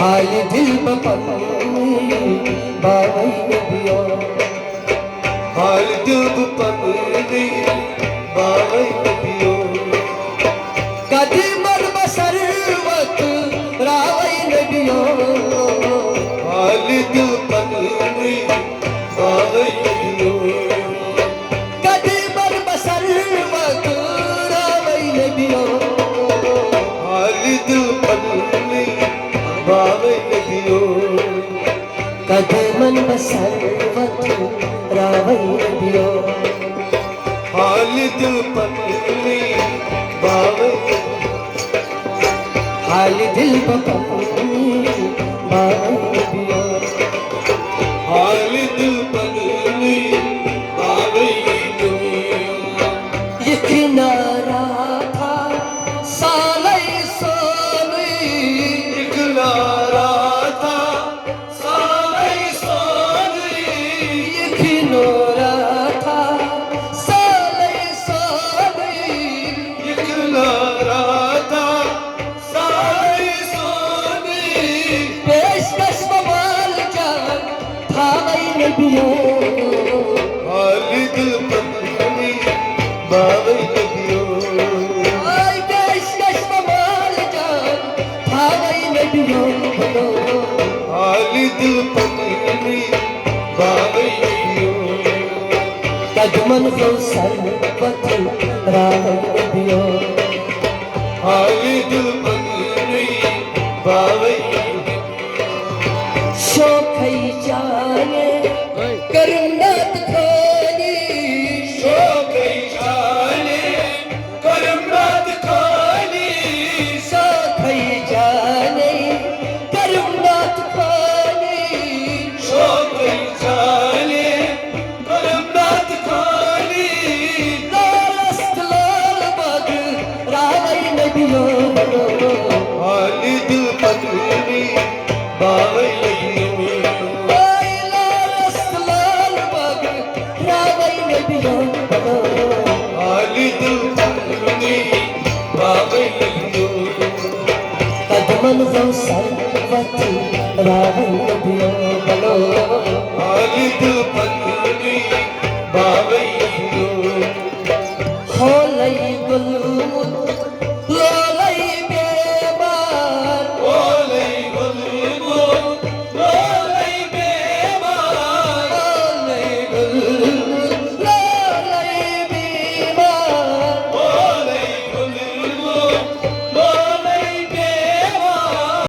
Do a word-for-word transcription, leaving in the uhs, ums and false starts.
حالہِ دِل بہٕ پننُے باوَے نبیو۔ حالہِ دِل بہٕ پننُے باوَے نبیو۔ قدمن بہٕ سروت راوَے نبیو۔ حالہِ دِل پننُے باوَے نبیو۔ قدمن بہٕ سروت راوَے نبیو۔ حالہِ دِل پننُے باوَے نبیو۔ قدمن بہٕ سروت راوَے نبیو۔ حالہِ دِل پننُے باوَے۔ حالہِ دِل بہٕ پننُے باوَے نبیو۔ حالہِ دِل پننُے باوَے نبیو۔ یِکھ نارا تھا سالَے سونُے۔ یِکھ نارا تھا سالَے سونُے۔ یِکھ نارا تھا سالَے سونُے۔ یِکھ نارا تھا سالَے سونُے۔ پیشکش بہٕ مال جان تھاوَے نبیو۔ حالہِ دِل پننُے باوَے نبیو۔ آے پیشکش بہٕ مال جان تھاوَے نبیو۔ حالہِ دِل پننُے باوَے نبیو۔ قدمن گوٚو سروت راوَے نبیو۔ حالہِ دِل پننُے باوَے نبیو۔ شوخَے جانے کٔرٕم نعت خوٲنی۔ شوخَے جانے کٔرٕم نعت خوٲنی۔ شوخَے جانے کٔرٕم نعت خوٲنی۔ شوخَے جانے کٔرٕم نعت خوٲنی۔ لالَس تہٕ لال باغ راوَے نبیو۔ حالہِ دِل پننُے باوَے نبیو۔ اے لالَس تہٕ لال باغ راوَے نبیو۔ حالہِ دِل پننُے باوَے نبیو۔ قدمن گوٚو سروت راوَے